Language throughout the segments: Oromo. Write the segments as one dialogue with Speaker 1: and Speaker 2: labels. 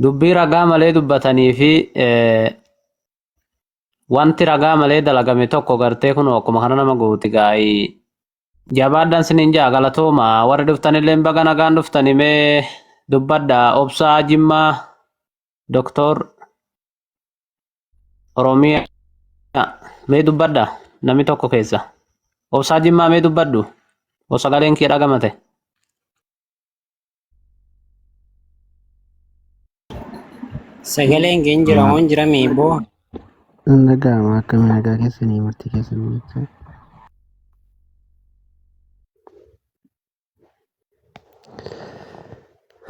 Speaker 1: Dubbii ragaa malee dubbatanii fi wanti ragaa malee dalagame tokko gartee kun akkuma kana nama gooti gaa'ii. Jabaadhaan sinin jaa galatooma warri dhuftanillee baga nagaan dhuftani mee dubbadha obsaa Jimmaa Doktor Oromiyaa mee dubbadha namni tokko keessa. Obsaa Jimmaa mee dubbadhu osoo sagaleen kee dhagamate.
Speaker 2: Sagaleen kee hin jira moo hin jirame boo?
Speaker 3: Hin dhaga'ama akkami nagaa keessanii murtii keessanii jecha.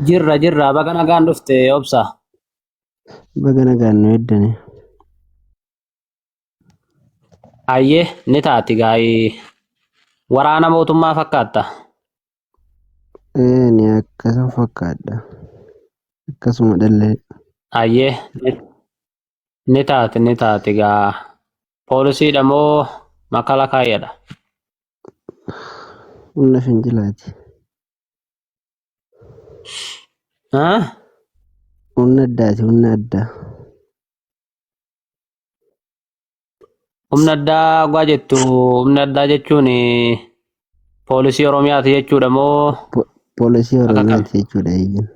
Speaker 1: Jirra jirra baga nagaan dhufte obsa.
Speaker 3: Baga nagaan nu eddane.
Speaker 1: Ayyee ni taati gaa'ii waraana mootummaa fakkaatta.
Speaker 3: Ee ni akkasan fakkaadha. Akkasuma dhallee.
Speaker 1: Ayyee ni taati ni taati gaa poolisiidha moo makalakaayadha?
Speaker 3: Humna fincilaati.
Speaker 1: Ah?
Speaker 3: Humna addaati humna addaa.
Speaker 1: Humna addaa gaa jettu humna addaa jechuun poolisii Oromiyaati jechuudha moo
Speaker 3: Poolisii
Speaker 1: akka kami?
Speaker 3: Oromiyaati jechuudha eeyyan.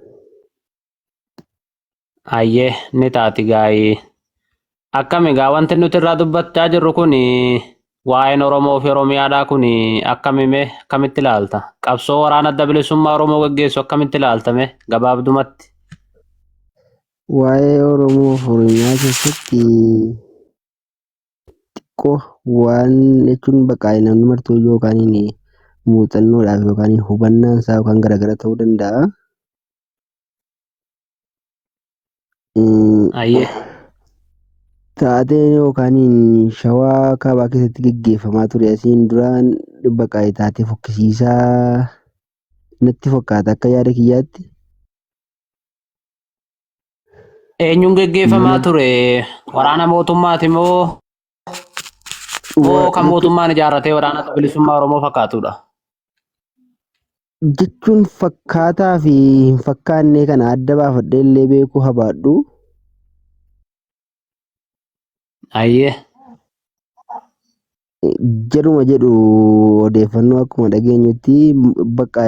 Speaker 1: Ayyee ni taati gaa'ii. Akkami gaa wanti nuti irraa dubbachaa jirru kun waa'een Oromoo fi Oromiyaadhaa kun akkami mee akkamitti ilaalta? Qabsoo waraana adda bilisummaa Oromoo gaggeessu akkamitti ilaalta mee gabaabdumatti?
Speaker 3: Waa'ee Oromoo fi Oromiyaa keessatti xiqqoo waan jechuun bakka namni martuu yookaan muuxannoodhaaf yookaan hubannaan isaa yookaan garaagara ta'uu danda'a.
Speaker 1: Ayyee.
Speaker 3: Taateen yookaan shawaa kaabaa keessatti geggeeffamaa ture asiin duraan bakka taatee fokkisiisaa natti fakkaata akka yaada kiyyaatti.
Speaker 1: Eenyuun geggeeffamaa
Speaker 3: Mana
Speaker 1: ture? Waraana mootummaati moo moo kan mootummaan ijaarratee waraana adda bilisummaa Oromoo fakkaatudha?
Speaker 3: Jechuun fakkaataa fi hin fakkaanne kana adda baafadhee illee beekuu habaadhu.
Speaker 1: Ayyee.
Speaker 3: Jedhuma jedhu odeeffannoo akkuma dhageenyutti bakka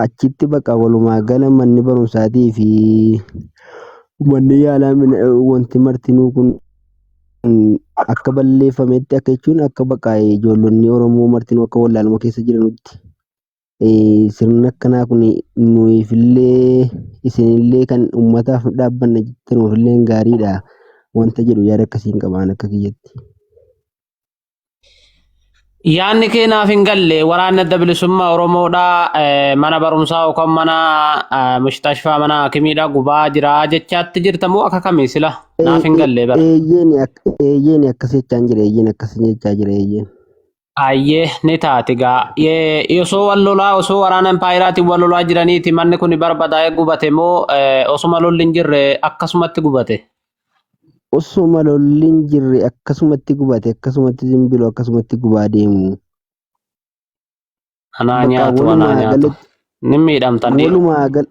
Speaker 3: achitti bakka walumaa gala manni barumsaatii fi manni yaalaa wanti martinuu kun akka balleeffametti akka jechuun akka bakka ijoollonni Oromoo martinuu akka wallaaluma keessa jiranutti sirni akkanaa kun nuyiifillee isinillee kan uummataaf dhaabbanna jettanuufillee gaariidha wanta jedhu yaada akkasiin qabaan akka kiyyatti.
Speaker 1: Yaanni kee naaf hin galle waraanni adda bilisummaa Oromoodhaa mana barumsaa yookaan mana mushtashfaa mana hakimiidhaa gubaa jira jechaatti jirta moo akka kamii sila naaf hin galle bara.
Speaker 3: Eeyyeen akkas jechaan jira eeyyeen akkas jechaa jira eeyyeen.
Speaker 1: Ayyee ni taati gaa osoo wal lolaa osoo waraana impaayiraatiin wal lolaa jiraniiti manni kun barbadaa'ee gubate moo osuma lolli hin jirre akkasumatti gubate.
Speaker 3: Osuma lolli hin jirre akkasumatti gubate akkasumatti zimbilu akkasumatti gubaa deemu.
Speaker 1: Anaa
Speaker 3: Bakka
Speaker 1: nyaatu anaa
Speaker 3: walumaa
Speaker 1: nyaatu.
Speaker 3: galatti
Speaker 1: Ni miidhamtan dhiira.
Speaker 3: walumaa gal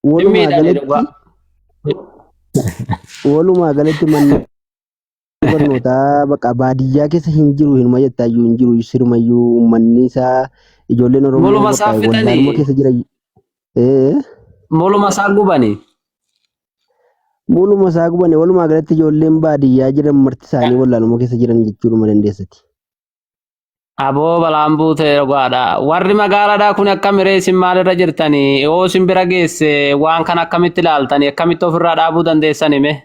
Speaker 1: Ni
Speaker 3: walumaa
Speaker 1: miidhani
Speaker 3: galatti
Speaker 1: dhugaa.
Speaker 3: walumaa galatti manni barnootaa bakka baadiyyaa keessa hin jiru hinuma jettaayyuu hin jiru sirumayyuu uummanni isaa ijoolleen Oromoo
Speaker 1: Muluma isaa
Speaker 3: bakka wallaaluma
Speaker 1: fixanii
Speaker 3: keessa jira. Ee
Speaker 1: muluma isaa gubanii.
Speaker 3: Muluma isaa gubane walumaa galatti ijoolleen baadiyyaa jiran marti isaanii wallaaluma keessa jiran jechuudhuma dandeessati.
Speaker 1: Aboo balaan buute dhugaadha. Warri magaalaadhaa kun akkam hiree isin maalirra jirtanii? Yoo isin bira geesse waan kana akkamitti ilaaltanii? Akkamitti ofirraa dhaabuu dandeessani mee?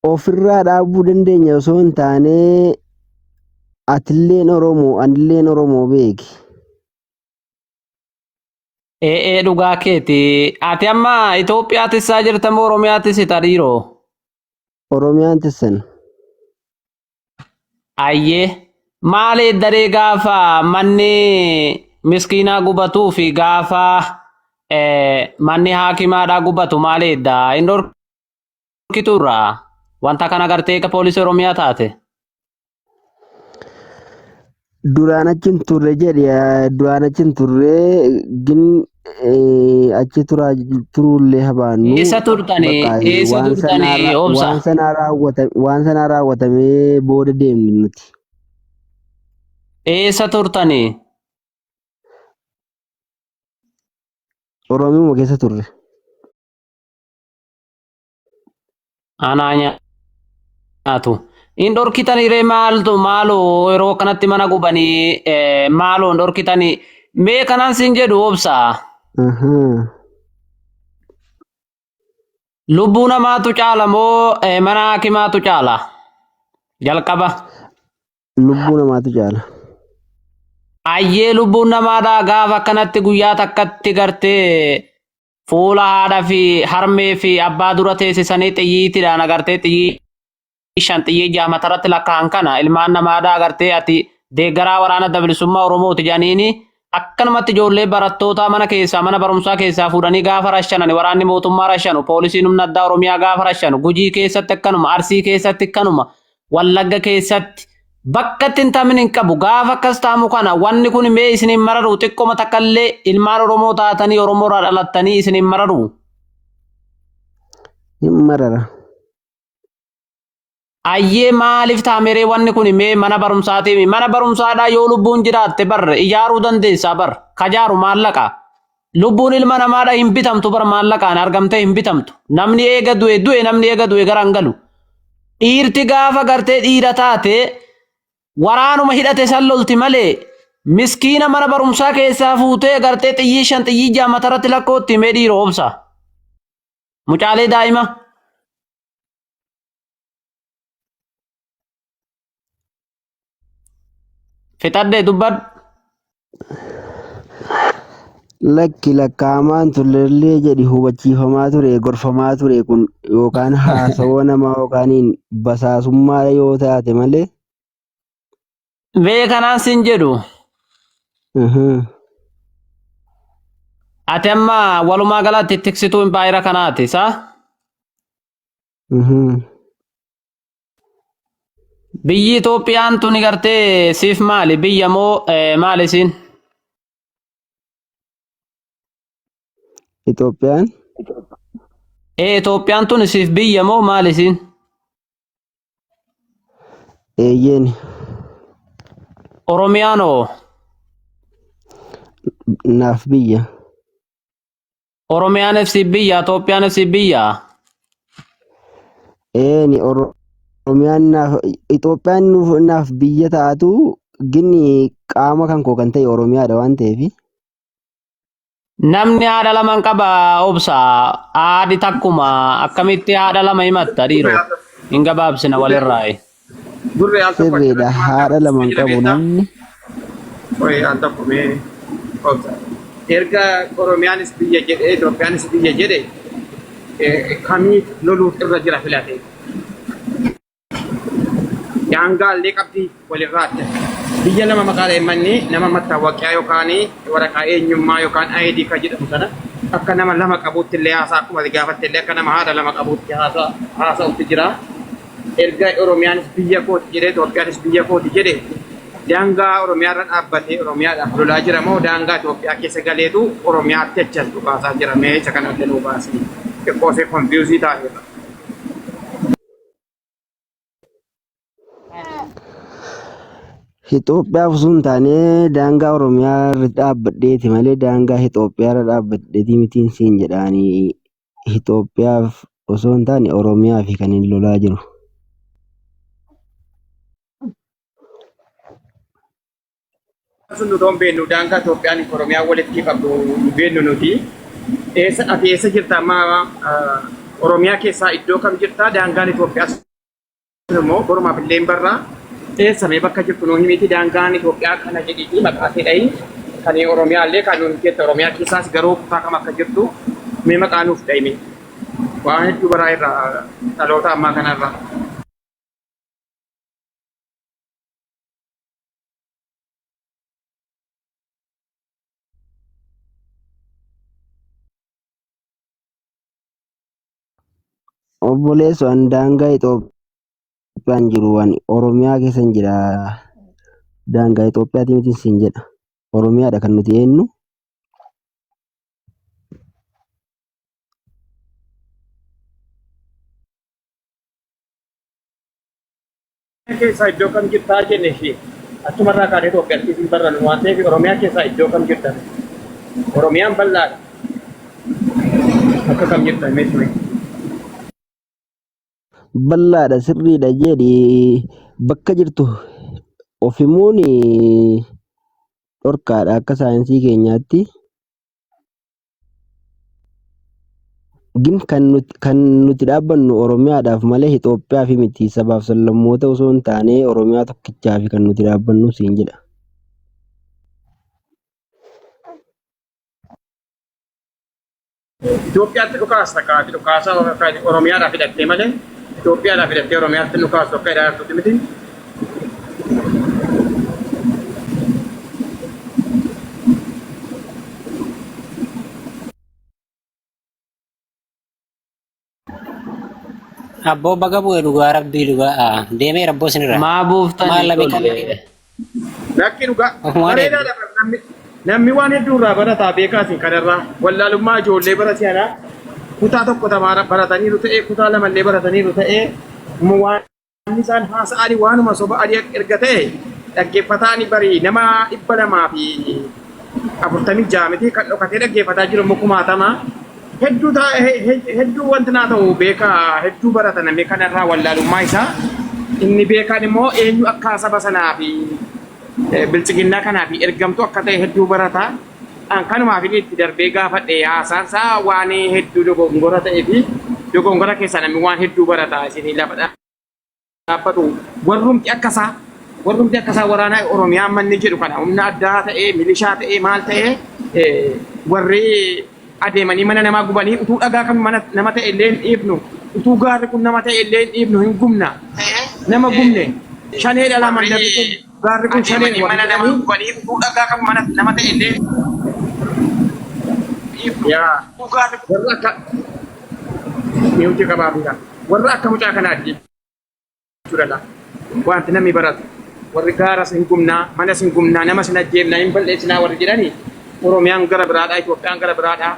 Speaker 3: Ofirraa dhaabuu dandeenya osoo hin taane atilleen Oromoo anilleen Oromoo beeki.
Speaker 1: Ee dhugaa keeti. Ati amma Itoophiyaa tissaa jirta moo Oromiyaa tissita dhiiroo?
Speaker 3: Oromiyaan tissan.
Speaker 1: Ayyee. Maali daree gaafa manni miskiinaa gubatuu fi gaafa manni haakimaadhaa gubatu maali edda? Hin dhorkitu irraa. Wanta kana gartee akka poolisii Oromiyaa taate.
Speaker 3: Duraan achi hin turre jedhi, duraan achi hin turre gin achi turaa turuullee habaannu
Speaker 1: Eessa turtanii?
Speaker 3: bakka
Speaker 1: Eessa
Speaker 3: waan
Speaker 1: turtanii
Speaker 3: sanaa
Speaker 1: obsa?
Speaker 3: waan sanaa raawwatame waan sanaa raawwatamee booda deemne nuti.
Speaker 1: Eessa turtanii?
Speaker 3: Oromiuma keessa turre.
Speaker 1: Anaa nyaatu. Hin dhorkitanii ree maaltu maaloo yeroo kanatti mana gubanii maaloo hin dhorkitanii mee kanaan siin jedhu obsa.
Speaker 3: Ahaa.
Speaker 1: Lubbuu namaatu caala moo mana hakimaatu caala? Jalqaba.
Speaker 3: Lubbuu namaatu caala.
Speaker 1: Ayyee lubbuun namaadhaa gaafa akkanatti guyyaa takkatti gartee fuula haadha fi harmee fi abbaa dura teessisanii xiyyiitiidhaan agartee xiyyii 5 xiyyii 6 matarratti lakkaa'an kana ilmaan namaadhaa agartee ati deeggaraa waraana adda bilisummaa Oromooti jedhaniini akkanumatti ijoollee barattootaa mana keessaa mana barumsaa keessaa fuudhanii gaafa rashanan waraanni mootummaa rashanu poolisiin humna addaa Oromiyaa gaafa rashanu Gujii keessatti akkanuma Arsii keessatti akkanuma Wallagga keessatti bakka itti hin tamin hin qabu gaafa akkas taamu kana wanni kun mee isin hin mararu xiqqoma takkallee ilmaan Oromoo taatanii Oromoorraa dhalattanii isin hin mararu.
Speaker 3: Hin marara.
Speaker 1: Ayyee maaliif taameree wanni kun mee mana barumsaatii mana barumsaadhaa yoo lubbuun jiraatte bar ijaaruu dandeessaa bar kajaaru maallaqa lubbuun ilma namaadha hin bitamtu bar maallaqaan argamtee hin bitamtu namni eega du'e du'e namni eega du'e gara hin galu dhiirti gaafa gartee dhiira taate waraanuma hidhate san lolti malee miskiina mana barumsaa keessaa fuutee gartee xiyyii 5 xiyyii 6 matarratti lakkootti mee dhiiroo obsa mucaalee daa'ima. Fixadhee dubbadhu.
Speaker 3: Lakki lakkaa'amaan turellee jedhi hubachiifamaa ture gorfamaa ture kun yookaan haasawaa namaa yookaan basaasummaa yoo taate malee.
Speaker 1: Mee kanaan sin jedhu.
Speaker 3: Ahaa.
Speaker 1: Ati amma walumaa galatti tiksituu impaayera kanaati saa? Biyyi Itoophiyaan tuni gartee siif maali? Biyya moo maali isiin?
Speaker 3: Itoophiyaan
Speaker 1: Itoophiyaan tuni siif biyya moo maali isiin?
Speaker 3: Eeyyeen.
Speaker 1: Oromiyaan hoo?
Speaker 3: Naaf biyya.
Speaker 1: Oromiyaan siif biyya, Itoophiyaan siif biyya.
Speaker 3: Eeni Oromiyaan naaf Itoophiyaan nuuf naaf biyya taatu ginni qaama kan koo kan ta'e Oromiyaadha waan ta'eef.
Speaker 1: Namni haadha lama hin qaba obsa. Haadhi takkuma akkamitti haadha lama himatta dhiiroo? Hin gabaabsina walirraayi.
Speaker 2: Gurri al tokko
Speaker 3: Sirriidha
Speaker 2: achirratti maal
Speaker 3: haadha lama hin
Speaker 2: jira
Speaker 3: qabu
Speaker 2: beektaa?
Speaker 3: namni.
Speaker 2: Qoy al tokko mee obsa. Erga Oromiyaanis biyya jedhee Itoophiyaanis biyya jedhe kamiif loluuf irra jira filate. Daangaa illee qabdi walirraa adda. Biyya lama maqaa dha'imanni nama mattaawaqiyaa yookaan waraqaa eenyummaa yookaan ID kan jedhamu sana akka nama lama qabuutti illee haasaa akkuma ati gaafatte illee akka nama haadha lama qabuutti haasa'utti jira. Erga Oromiyaanis biyya kooti jedhee Itoophiyaanis biyya kooti jedhe daangaa Oromiyaa irra dhaabbatee Oromiyaadhaaf lolaa jira moo daangaa Itoophiyaa keessa galeetu Oromiyaatti achi as dhukaasaa jira mee isa kana adda nuu baasi. Xiqqoo ishee konfiyuuzii taateerra.
Speaker 3: Itoophiyaaf osoo hin taane daangaa Oromiyaa irra dhaabbadheeti malee daangaa Itoophiyaa irra dhaabbadheeti mitiin siin jedhaani Itoophiyaaf osoo hin taane Oromiyaa fi kan hin lolaa jiru.
Speaker 2: Sun nuti hin beeknu daangaa Itoophiyaan fi Oromiyaan walitti qabdu hin beeknu nuti. Eessa ati eessa jirta amma Oromiyaa keessaa iddoo kam jirta daangaan Itoophiyaa sun immoo borumaaf illee hin barraa. Eessa mee bakka jirtu nuu himiti daangaan Itoophiyaa kana jedhiiti maqaa kee dhahi kan Oromiyaa illee kan nuun keetta Oromiyaa keessaas garuu kutaa kam akka jirtu mee maqaa nuuf dhahime. Waan hedduu baraa irraa dhaloota ammaa kanarraa.
Speaker 3: Obboleessoo an daangaa Itoophiyaan jiru ani Oromiyaa keessan jira. Daangaa Itoophiyaatii miti siin jedha. Oromiyaadha kan nuti eenyu.
Speaker 2: Keessaa iddoo kam jirtaa jenne ishee achumarraa kaanee Itoophiyaatti isin barran waan ta'eef Oromiyaa keessaa iddoo kam jirtan? Oromiyaan bal'aadha. Akka kam jirtan meeshaa?
Speaker 3: Bal'aadha sirriidha jedhi bakka jirtu of himuun dhorkaadha akka saayinsii keenyaatti. Gin kan nuti dhaabbannu Oromiyaadhaaf malee Itoophiyaaf miti. Sabaaf sablammoota osoo hin taane Oromiyaa tokkichaaf kan nuti dhaabbannu siin jedha.
Speaker 2: Itoophiyaatti dhukaasta kaati dhukaasa Oromiyaadhaaf hidhattee malee Itoophiyaadhaaf hidhattee Oromiyaatti dhukaastu akka ilaaltutti miti.
Speaker 4: Abboo baga bu'e dhugaa rabbii dhugaa deemee rabboo sinirra.
Speaker 1: Maa buuftan
Speaker 4: Maal lamee kan
Speaker 1: ijoollee?
Speaker 2: Lakki dhugaa
Speaker 4: Ofumaa deeme.
Speaker 2: bareedaadha namni waan hedduu irraa barataa beekaatiin kanarraa wallaalummaa ijoollee bara si'anaa kutaa tokko tamaara barataniiru ta'ee kutaa lamallee barataniiru ta'ee waan isaan haasa'anii waanuma soba adii erga ta'e dhaggeeffataani barii nama 246 miti kan dhokatee dhaggeeffataa jiru immoo kumaatama. Hedduu hedduu wanti naa ta'u beekaa hedduu barata namni kanarraa wallaalummaa isaa inni beekaan immoo eenyu akka saba sanaa fi bilchiginnaa kanaa fi ergamtuu akka ta'e hedduu barata. Kanumaaf inni itti darbee gaafadhe haasaan isaa waan hedduu dogongora ta'ee fi dogongora keessaa namni waan hedduu barata isinii lafa dhaabbatu warrumti akkasaa waraana Oromiyaa manni jedhu kana humna addaa ta'ee milishaa ta'ee maal ta'ee warri adeemanii mana namaa gubanii utuu dhagaa kan mana nama ta'e illee hin dhiifnu utuu gaarri kun nama ta'e illee hin dhiifnu hin gubna nama gubne shanee dhala mandarri kun gaarri kun shanee warri jedhanii gubanii utuu dhagaa kan mana nama ta'e illee yaa warra akka mi'uuti qabaa beekaa warra akka mucaa kanaati jechuudha. Wanti namni baratu warri gaaras hin gubnaa manas hin gubnaa namas hin ajjeefnaa hin balleessinaa warri jedhanii Oromiyaan gara biraadhaa Itoophiyaan gara biraadhaa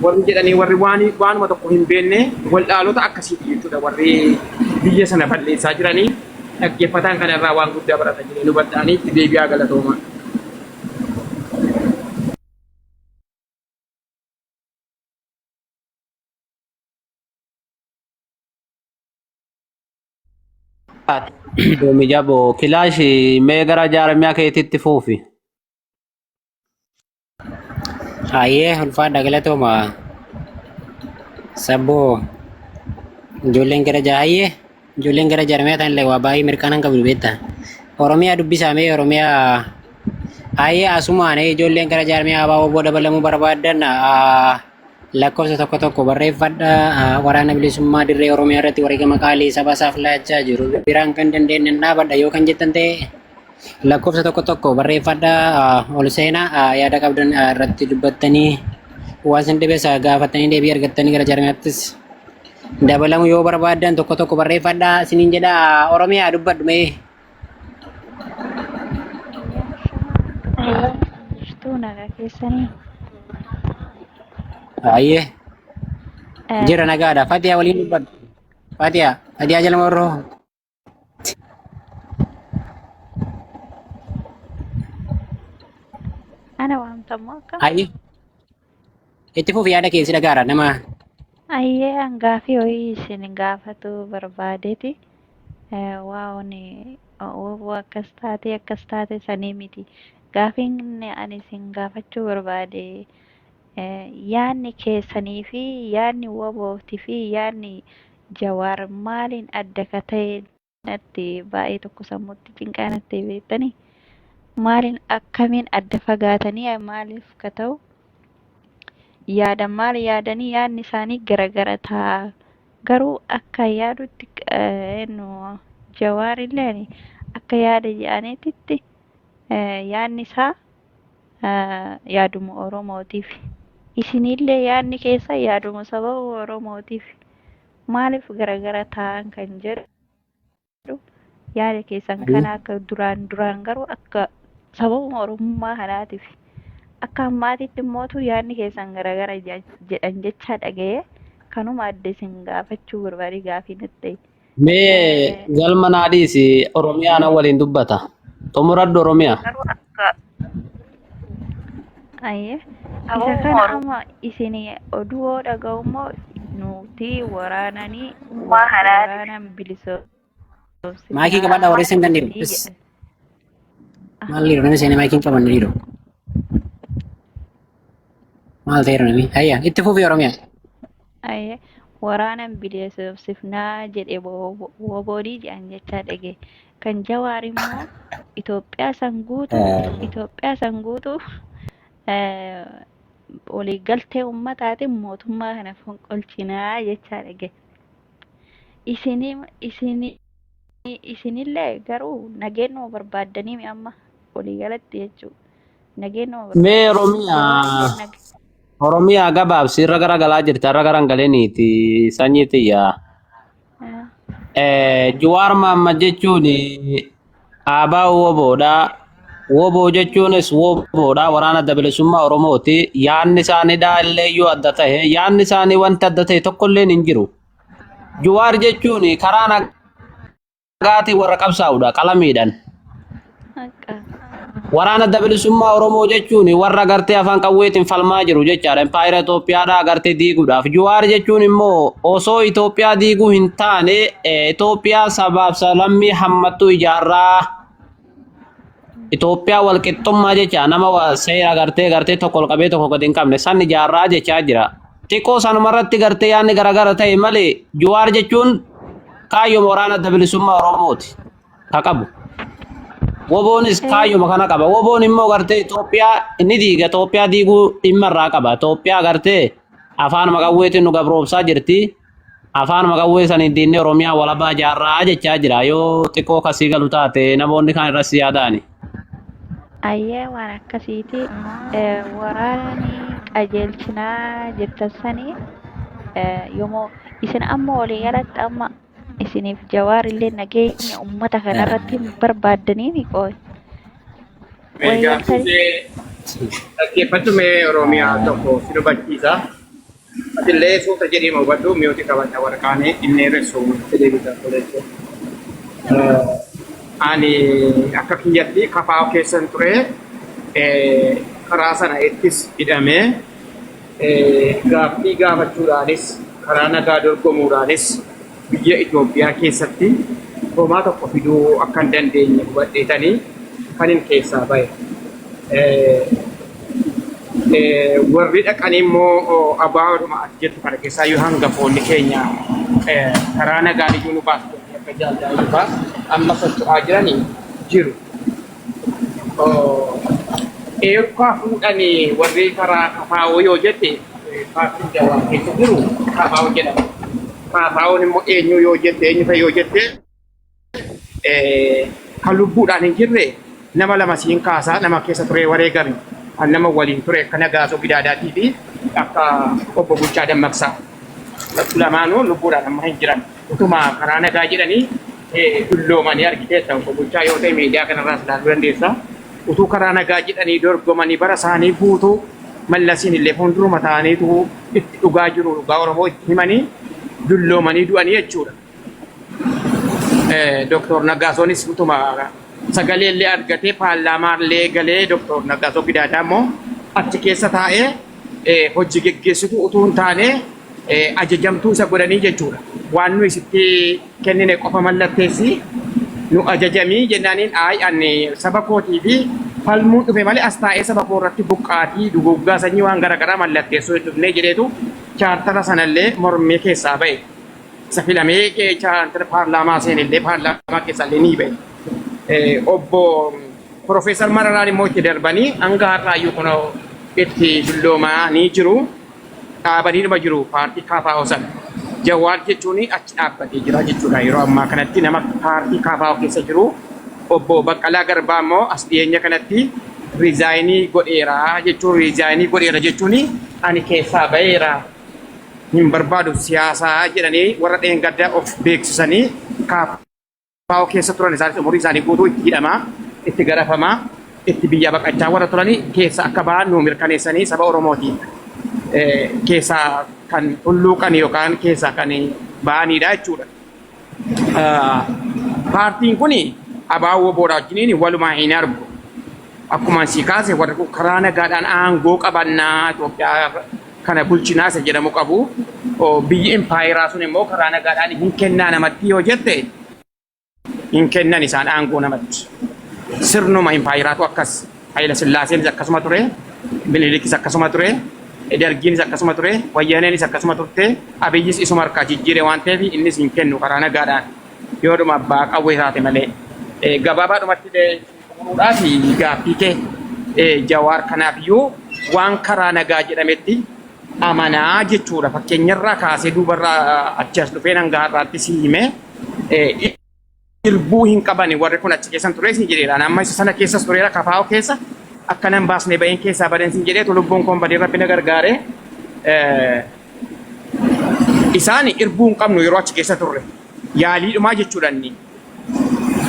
Speaker 2: warri jedhanii warri waan waanuma tokko hin beekne waldhaalota akkasiiti jechuudha warri biyya sana balleessaa jiranii dhaggeeffataan kanarraa waan guddaa barata jedhee nu badhaanii itti deebi'aa galatoomaa.
Speaker 1: Doomi jaboo kilaashi mee gara jaarmiyaa keetitti fuufi.
Speaker 4: Hayyee ulfaadha galatooma. Sabboo ijoolleen gara hayyee ijoolleen gara jaarmiyaa ta'an waa baay'ee mirqaanan qabdu beekta. Oromiyaa dubbisaa mee Oromiyaa hayyee asumaan ijoolleen gara jaarmiyaa ABO booda dabalamuu barbaaddan lakkoofsa tokko tokko barreeffadha. Waraana bilisummaa dirree Oromiyaa irratti wareegama qaalii saba isaaf laachaa jiru biraan kan dandeenye dhaabadha yoo kan jettan ta'e lakkoofsa tokko tokko barreeffadha. Ol seenaa yaada qabdan irratti dubbattanii waan isin dhibes gaafatanii deebii argattanii gara jaarmiyaattis dabalamu yoo barbaaddan tokko tokko barreeffadha isiniin jedha. Oromiyaa dubbadhu mee.
Speaker 5: Jirtuu nagaa keessanii?
Speaker 4: Hayyee jira nagaadha. Fatiyaa waliin dubbadhu. Fatiyaa Fatiyaa jala morroo.
Speaker 5: Ana waamtamoo akkam?
Speaker 4: Hayyee itti fufi yaada keessi dhagaara nama.
Speaker 5: Ayyee hangaafii wayii isin gaafatu barbaadeeti. Waa'oon akkas taate akkas taate sanii miti. Gaafiin ani isin gaafachuu barbaade yaadni keessanii fi yaadni WBOtii fi yaadni Jawaar maaliin adda ka ta'e natti baay'ee tokko sammuutti cinqaa natti beektanii maaliin akkamiin adda fagaatanii maaliif ka ta'u yaada maal yaadanii yaadni isaanii garagara ta'a. Garuu akka yaadutti Jawaar illee akka yaada jedhaniititti yaadni isaa yaaduma Oromootiif. Isinillee yaadni keessa yaaduma saba Oromootiif. Maaliif garagara ta'an kan jedhu Yaada keessan kana akka duraan duraan garuu akka sababuma Oromummaa kanaatiif akka ammaatitti immootu yaadni keessan garagara jedhan jechaa dhaga'ee kanuma adda isin gaafachuu barbaade gaafii natti ta'e.
Speaker 1: Mee galma naa dhiisi Oromiyaa na waliin dubbata. Xumuradhu Oromiyaa.
Speaker 5: Garuu akka Ayyee. Isa kana amma isin oduu hoo dhaga'u immoo nuti waraananii waraanan
Speaker 4: Maayikii qabadhaa
Speaker 5: bilisoomsinaa
Speaker 4: warri isin dandeenyu.
Speaker 5: jedhanii jedhan.
Speaker 4: Maal dhiiroo namni seenee maayikii hin qabanne dhiiroo. Maal ta'eera namni? Hayya itti fufi Oromiyaa.
Speaker 5: Ayyee. Waraanan bilisoomsifnaa jedhe woboonii jedhan jechaa dhage. Kan Jawaar immoo Itoophiyaa san guutuu Itoophiyaa san guutuu waliigaltee ummataatiin mootummaa kana fonqolchinaa jechaa dhage. Isinii isinii isinillee garuu nageenyuma barbaaddanii mi amma waliigalatti jechuudha. Nageenyuma
Speaker 1: Mee
Speaker 5: barbaaddanii
Speaker 1: Oromiyaa
Speaker 5: Jawaarillee nag
Speaker 1: Oromiyaa gabaabsi irra garagalaa jirta irra garangaleniiti sanyii tiyya. Jawaar Mohammad jechuun ABO woboodha. Woboo jechuunis woboodha. Waraana adda bilisummaa Oromooti. Yaanni isaaniidha illee yoo adda ta'e yaanni isaanii wanti adda ta'e tokkolleen hin jiru. Jawaar jechuun karaa nagaatiin warra qabsaa'udha qalamiidhaan.
Speaker 5: Haqa.
Speaker 1: Waraana adda bilisummaa Oromoo jechuun warra gartee afaan qawweetiin falmaa jiru jechaadha. Impaayera Itoophiyaadhaa gartee diiguudhaaf. Jawaar jechuun immoo osoo Itoophiyaa diiguu hin taane Itoophiyaa sabaaf sablammii hammattuu ijaarraa Itoophiyaa walqixxummaa jecha nama seera gartee gartee tokko ol qabee tokko gadi hin qabne san ijaarraa jechaa jira. Xiqqoo sanumarratti gartee yaadni garagara ta'e malee Jawaar jechuun kaayyoo waraana adda bilisummaa Oromooti ka qabu. Woboonis kaayyuma kana qaba. Woboon immoo gartee Itoophiyaa ni diiga. Itoophiyaa diiguu dhimma irraa qaba. Itoophiyaa gartee afaan maqawweetiin nu gabroomsaa jirti. Afaan maqawwee saniin diinni Oromiyaa walabaa ijaarraa jechaa jira. Yoo xiqqoo kasii galu taate namoonni kaan irratti yaada'ani.
Speaker 5: Ayyee waan akkasiiti. Waraanni qajeelchinaa jettan sanii yomoo isin amma walii galatti amma isiniif Jawaar illee nageenya uummata kanarratti hin barbaaddanii mi qooy?
Speaker 2: Mee
Speaker 5: Walii
Speaker 2: gaaffii
Speaker 5: galtanii?
Speaker 2: ishee dhaggeeffadhu mee Oromiyaa tokko si hubachiisa. Atillee suuta jedhii hubadhu mi'ooti qabata warqaan inni hir'isu jedhee bitaa tolechu. Ani akka kiyyatti kafaa keessan ture karaa sana ittis hidhamee gaaffii gaafachuudhaanis karaa nagaa dorgomuudhaanis biyya Itoophiyaa keessatti homaa tokko fiduu akka hin dandeenye hubadheetanii kanin keessaa bahe. Warri dhaqanii immoo abaaruma ati jettu kana keessaa yoo hangafoonni keenya karaa nagaan iyyuu nu baasu jedhanii akka jaalladhaa dhufaa amma socho'aa jiranii jiru. Eekkaa fuudhanii warri karaa kafaa'oo yoo jette paartiin Jawaar keessa jiru kafaa'oo jedhama. Kafaa'oon immoo eenyu yoo jette eenyu fa'i yoo jette kan lubbuudhaan hin jirre nama lama siin kaasaa nama keessa turee wareegame kan nama waliin ture akka Nagaasoo Gidaadaatii fi akka obbo Bulchaa Dammaqsaa. Lamaanuu lubbuudhaan amma hin jiran. Utuma karaa nagaa jedhanii dulloomanii argiteetta obbo Bulchaa yoo ta'e miidiyaa kanarraas ilaaluu dandeessa. Utuu karaa nagaa jedhanii dorgomanii bara isaanii guutuu mallasiin illee fuulduruma ta'aniitu itti dhugaa jiru dhugaa Oromoo itti himanii dulloomanii du'anii jechuudha. Doktor Nagaasoonis utuma sagalee illee argatee paarlaamaa illee galee Doktor Nagaasoo Gidaadaa immoo achi keessa taa'ee hojii geggeessitu utuu hin taane ajajamtuu isa godhanii jechuudha. Waan nuyi sitti kennine qofa mallatteessi nu ajajamii jennaaniin ayi ani saba kootii fi falmuun dhufe malee as taa'ee saba koo irratti buqqaatii duguuggaa sanyii waan garaagaraa mallatteessuu hin dhufnee jedheetu chaartara sanallee mormee keessaa ba'e. Isa filamee chaartara paarlaamaa seenellee paarlaamaa keessaallee ni ba'e. Obbo Profeesar Mararaan immoo itti darbanii hanga har'aayyuu kunoo itti dulloomaa ni jiru. Dhaabaniinuma jiru paartii KFO sana. Jawaar jechuun achi dhaabbatee jira jechuudha. Yeroo ammaa kanatti nama paartii KFO keessa jiru obbo Baqqalaa Garbaa immoo as dhiyeenya kanatti riizaayinii godheera jechuun riizaayinii godheera jechuun ani keessaa ba'eera hin barbaadu siyaasaa jedhanii warra dheengadda of beeksisanii KFO KFO keessa turan isaanis umurii isaanii guutuu itti hidhamaa, itti garafamaa, itti biyya baqachaa warra turanii keessa akka ba'an nuu mirkaneessanii saba Oromootiin keessaa kan hulluuqan yookaan keessaa kan ba'anidha jechuudha. Paartiin kun ABO WBOdhaa wajjiniin walumaa hin argu. Akkuma si kaase warri kun karaa nagaadhaan aangoo qabannaa Itoophiyaa kana bulchinaa isa jedhamu qabu. Biyyi impaayeraa sun immoo karaa nagaadhaan hin kennaa namatti yoo jette hin kennan isaan aangoo namatti. Sirnuma impaayeraatu akkas. Hayila Sillaaseenis akkasuma ture. Minilikis akkasuma ture. Dargiinis akkasuma ture. Wayyaaneenis akkasuma turte. Abiyyis isuma harkaa jijjiire waan ta'eef innis hin kennu karaa nagaadhaan. Yoodhuma abbaa qawwee taate malee. Gabaabaadhumatti xumuruudhaaf gaaffii kee Jawaar kanaafiyyuu waan karaa nagaa jedhametti amanaa jechuudha. Fakkeenyarraa kaasee duubarraa achi as dhufeen hanga har'aatti si hime. Irbuu hin qabani warri kun achi keessan ture sin jedheera. Amma isa sana keessas tureera KFO keessa akka nan baasne baheen keessaa baden sin jedheetu lubbuun koon badee rabbi na gargaare. Isaan irbuu hin qabnu yeroo achi keessa turre. Yaaliidhumaa jechuudha inni.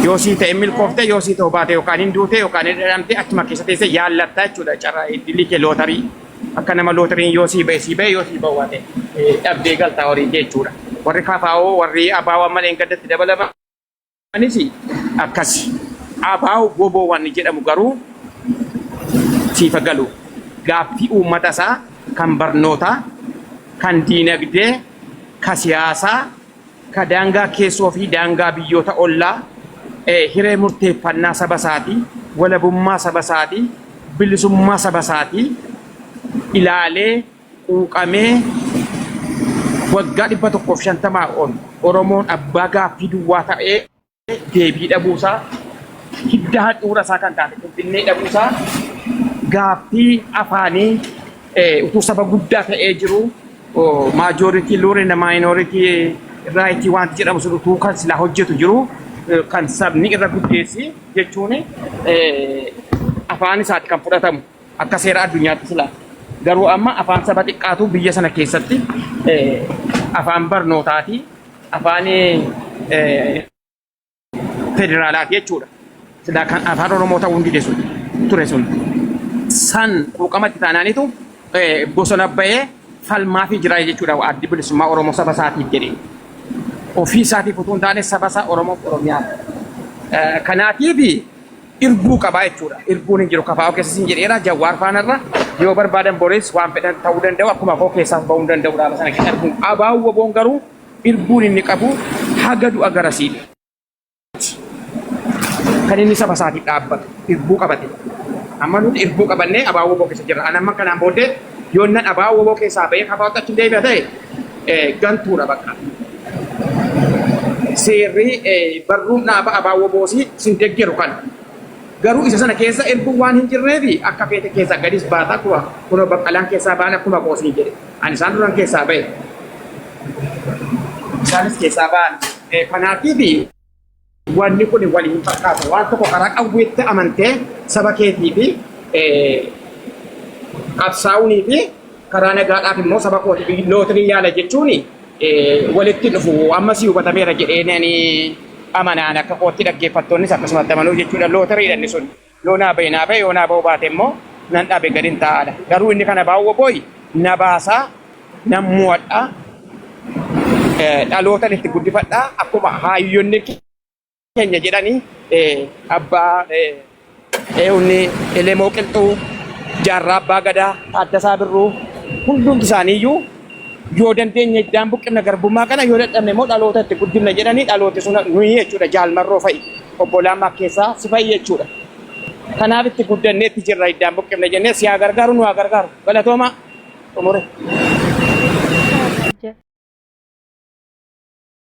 Speaker 2: Yoo sii ta'e milkoofte yoo sii ta'u baate yookaan hin duute yookaan hin dhadhamte achuma keessa teessee yaallattaa jechuudha. Carraa iddilii kee lootarii akka nama lootariin yoo sii ba'e sii ba'e yoo sii ba'u baate dhabdee galtaa horii kee jechuudha. Warri KFO warri ABO amma dheengaddatti dabalamanis akkasi. ABO WBO wanni jedhamu garuu siifa galu. Gaaffii uummata isaa kan barnootaa, kan diinagdee, ka siyaasaa, ka daangaa keessoo fi daangaa biyyoota ollaa hiree murteeffannaa saba isaatii, walabummaa saba isaatii, bilisummaa saba isaatii ilaalee quuqamee waggaa 150 ol Oromoon abbaa gaaffii duwwaa ta'ee deebii dhabuusaa hidda handhuura isaa kan taate Finfinnee dhabuusaa gaaffii afaanii utuu saba guddaa ta'ee jiru majority rule na minority right wanti jedhamu sun utuu kan silaa hojjetu jiru kan sabni irra guddeessi jechuun afaan isaati kan fudhatamu akka seera addunyaatti silaa. Garuu amma afaan saba xiqqaatu biyya sana keessatti afaan barnootaati, afaan federaalaati jechuudha. Silaa kan afaan Oromoo ta'uu hin dide sun ture sun. San quuqamatti taanaanitu bosona bahee falmaa fi jira jechuudha addi bilisummaa Oromoo saba isaatiif jedhee. Ofii isaatiif utuu hin taane saba isaa Oromoof Oromiyaa. Kanaatiif irbuu qabaa jechuudha. Irbuun hin jiru KFO keessa sin jedheera Jawaar faanarra yoo barbaadan boris waan fedhan ta'uu danda'u akkuma koo keessaas bahuu hin danda'u dhaaba sana keessa irbuun. ABO WBOn garuu irbuun inni qabu haga du'a garasiidha. Kan inni saba isaatiif dhaabbatu irbuu qabate. Amma nuti irbuu qabannee ABO WBO keessa jirra. Ani amma kanaan booddee yoo nan ABO WBO keessaa bahee KFOtti achi deebi'a ta'e gantuudha bakka. Seerri barruun dhaaba ABO WBOsii sin deeggaru kana. Garuu isa sana keessa irbuun waan hin jirreefi akka feete keessaa gadis baata akkuma kunoo Baqqalaan keessaa ba'an akkuma koosii jedhe. Ani isaan duran keessaa bahe. Isaanis keessaa ba'an. Kanaatiif wanni kun wal hin fakkaatu. Waan tokko karaa qawweetti amantee saba keetii fi qabsaa'uunii fi karaa nagaadhaaf immoo saba kootiif lootirii yaala jechuun walitti dhufu. Amma si hubatameera jedhee nani amanaan akka kootti dhaggeeffattoonnis akkasumatti amanuu jechuudha. Lootiriidha inni sun. Yoo naa bahe naa bahe yoo naa ba'uu baate immoo nan dhabe gadi hin taa'aadha. Garuu inni kana baa'u booyi na baasaa nan mo'adha. Dhalootan itti guddifadha. Akkuma haayyonni keenya jedhanii abbaa inni Elemoo Qilxuu, Jaarraa Abbaa Gadaa, Taaddasaa Birruu hundumti isaaniiyyuu yoo dandeenye iddaan buqqifna garbummaa kana yoo dadhabne immoo dhaloota itti guddifna jedhanii dhalooti sun nuyi jechuudha jaalmarroo fa'i obbo Lammaa keessaa si fa'i jechuudha. Kanaaf itti guddannee itti jirra iddaan buqqifna jennee si haa gargaaru nu haa gargaaru galatooma xumure.